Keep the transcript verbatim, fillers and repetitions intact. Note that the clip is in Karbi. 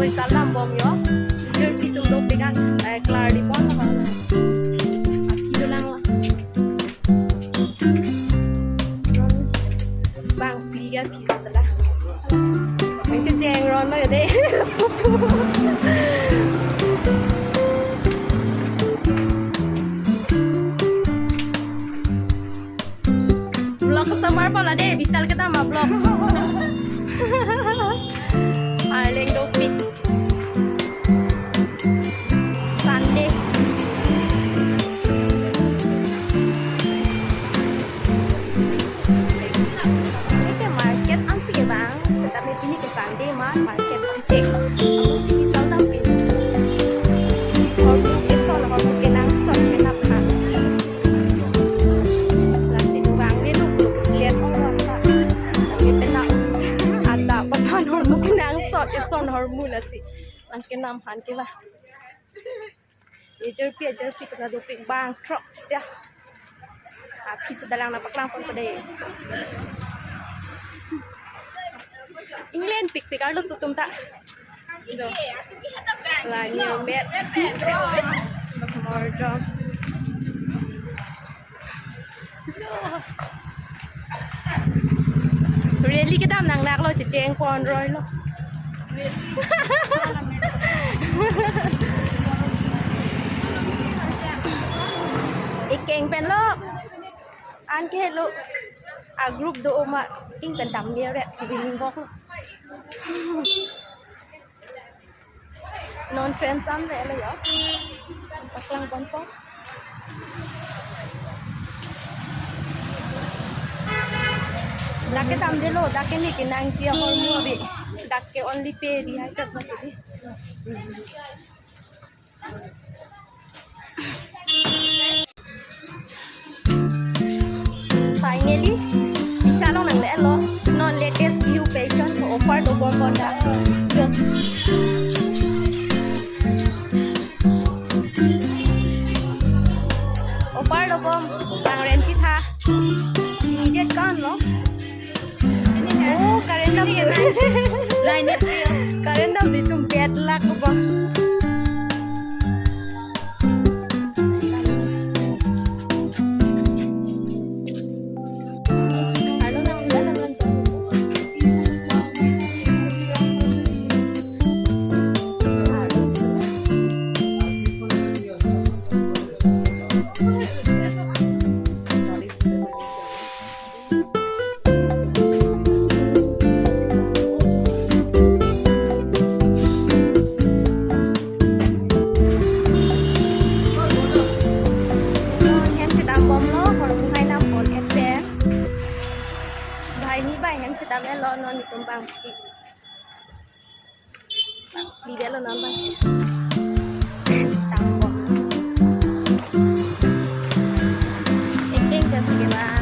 Paisa dambom jo. Jirpi atum dopik an, eh, klarli pon. Aphi dolang. Bang pli aphi sala. Mungkin jeng ron lo ya deh. Vlog customer pala deh, bisal kita ma vlog. Arleng dopik. Sunday. Ini ke market ansi ke bang, tetapi ini ke Sunday ma, market ansi. Aku sih bisa tampil. Hormu ke son, hormu kenangsot, kenapa? Lasi dovang ni luk luk seliat orang tak. Tapi pena ada papan hormu kenangsot, eson hormu lasi. Nang kenam han ke lah. Ejarpi, ejarpi kita dopik bang trok ya. Aphi sedalang na paklang pon pade. England pikpik arlo sutum ta. Do. La nyemet. Mordom. Rally kedam nang nak lo, checheng pon roi lo. Ikeng pen lo. An ke lo. A group do ma. Ing pen dam dia re. Tibi ninggok lo. Non train sam re lo yo. Paklang pon pon. Dak ke dam de lo, dak ke ni kenangji ahormu ave. Dak ke only pay di hai chak ba di. Finally, bisa long nang le lo. Non latest view passion ko offer dobom pon da. Jo. Offer dobom, bang rent si tha. Immediate kan lo. Oh, current dam si. Line it. Current dam si tum bad luck ko bang. Hem chedam bomlo, hormu hai nam pon et pen. Bhai ni bai hem chedam lo, non nitum bang. Di dia lo nambah. Tambah. Eking ke bagaimana?